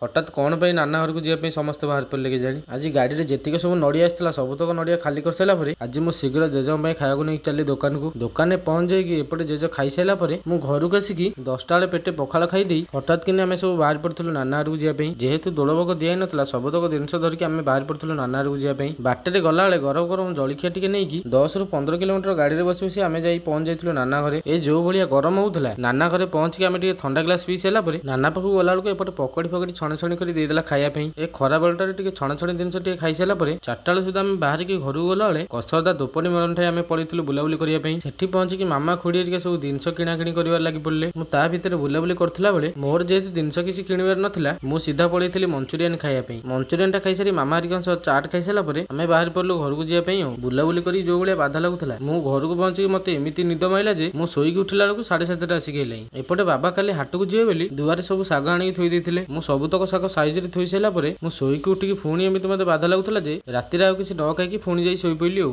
ହଠାତ୍ କ'ଣ ପାଇଁ ନାନା ଘରକୁ ଯିବା ପାଇଁ ସମସ୍ତେ ବାହାରି ପଡ଼ିଲେ କେଜାଣି। ଆଜି ଗାଡ଼ିରେ ଯେତିକି ସବୁ ନଡ଼ିଆ ଆସିଥିଲା, ସବୁତକ ନଡ଼ିଆ ଖାଲି କରିସାରିଲା ପରେ ଆଜି ମୁଁ ଶୀଘ୍ର ଜେଜେଙ୍କ ପାଇଁ ଖାଇବାକୁ ନେଇକି ଚାଲିଲି ଦୋକାନକୁ। ଦୋକାନରେ ପହଞ୍ଚି ଯାଇକି ଏପଟେ ଜେଜେ ଖାଇସାରିଲା ପରେ ମୁଁ ଘରକୁ ଆସିକି 10ଟା ବେଳେ ପେଟେ ପଖାଳ ଖାଇଦେଇ ହଠାତ୍ କିନି ଆମେ ସବୁ ବାହାରି ପଡ଼ିଥିଲୁ ନାନା ଘରକୁ ଯିବା ପାଇଁ। ଯେହେତୁ ଦୋଳ ଭୋଗ ଦିଆହେଇନଥିଲା, ସବୁତକ ଜିନିଷ ଧରିକି ଆମେ ବାହାରି ପଡ଼ିଥିଲୁ ନାନା ଘରକୁ ଯିବା ପାଇଁ। ବାଟରେ ଗଲାବେଳେ ଗରମ ଗରମ ଜଳଖିଆ ଟିକେ ନେଇକି 10ରୁ 15 କିଲୋମିଟର ଗାଡ଼ିରେ ବସି ବସି ଆମେ ଯାଇ ପହଞ୍ଚି ଯାଇଥିଲୁ ନାନା ଘରେ। ଏ ଯୋଉ ଭଳିଆ ଗରମ ହଉଥିଲା, ନାନା ଘରେ ପହଞ୍ଚିକି ଆମେ ଟିକେ ଥଣ୍ଡା ଗ୍ଲାସ ପିଇ ସାରିଲା ପରେ ନାନା ପାଖକୁ ଗଲାବେଳକୁ ଏପଟେ ପକୋଡ଼ି ଫକୋଡ଼ି ଛଣାଛଣି କରି ଦେଇଦେଲା ଖାଇବା ପାଇଁ। ଏ ଖରା ବେଳଟାରେ ଟିକେ ଛଣାଛଣି ଜିନିଷ ଟିକେ ଖାଇସାରିଲା ପରେ 4ଟା ବେଳ ସୁଦ୍ଧା ଆମେ ବାହାରିକି ଘରକୁ ଗଲାବେଳେ କସରଦା ଦୋପନୀ ମେଳନ ଠାଇ ଆମେ ପଳେଇଥିଲୁ ବୁଲାବୁଲି କରିବା ପାଇଁ। ସେଠି ପହଞ୍ଚିକି ମାମା, ଖୁଡ଼ି ହେରିକା ସବୁ ଜିନିଷ କିଣାକିଣି କରିବାରେ ଲାଗି ପଡ଼ିଲେ। ମୁଁ ତା ଭିତରେ ବୁଲାବୁଲି କରୁଥିଲା ବେଳେ ମୋର ଯେହେତୁ ଜିନିଷ କିଛି କିଣିବାର ନଥିଲା, ମୁଁ ସିଧା ପଳେଇଥିଲି ମଞ୍ଚୁରିଆନ ଖାଇବା ପାଇଁ। ମଞ୍ଚୁରିଆନ ଟା ଖାଇସାରି ମାମା ହେରିକାଙ୍କ ସହ ଚାଟ୍ ଖାଇସାରିଲା ପରେ ଆମେ ବାହାରି ପଡ଼ିଲୁ ଘରକୁ ଯିବା ପାଇଁ। ଆଉ ବୁଲାବୁଲି କରି ଯୋଉ ଭଳିଆ ବାଧା ଲାଗୁଥିଲା, ମୁଁ ଘରକୁ ପହଞ୍ଚିକି ମତେ ଏମିତି ନିଦ ମାଇଲା ଯେ ମୁଁ ଶୋଇକି ଉଠିଲା ବେଳକୁ 7:30 ଆସିକି ହେଲାଣି। ଏପଟେ ବାବା କାଲି ହାଟକୁ ଯିବେ ବୋଲି ଦୁଆରେ ସବୁ ଶାଗ ଆଣିକି ଥୋଇ ଦେଇଥିଲେ। ମୁଁ ସବୁତକ ଶାଗ ସାଇଜରେ ଥୋଇ ସାରିଲା ପରେ ମୁଁ ଶୋଇକି ଉଠିକି ପୁଣି ଏମିତି ମତେ ବାଧା ଲାଗୁଥିଲା ଯେ ରାତିରେ ଆଉ କିଛି ନ ଖାଇକି ପୁଣି ଯାଇ ଶୋଇପଡ଼ିଲି ଆଉ।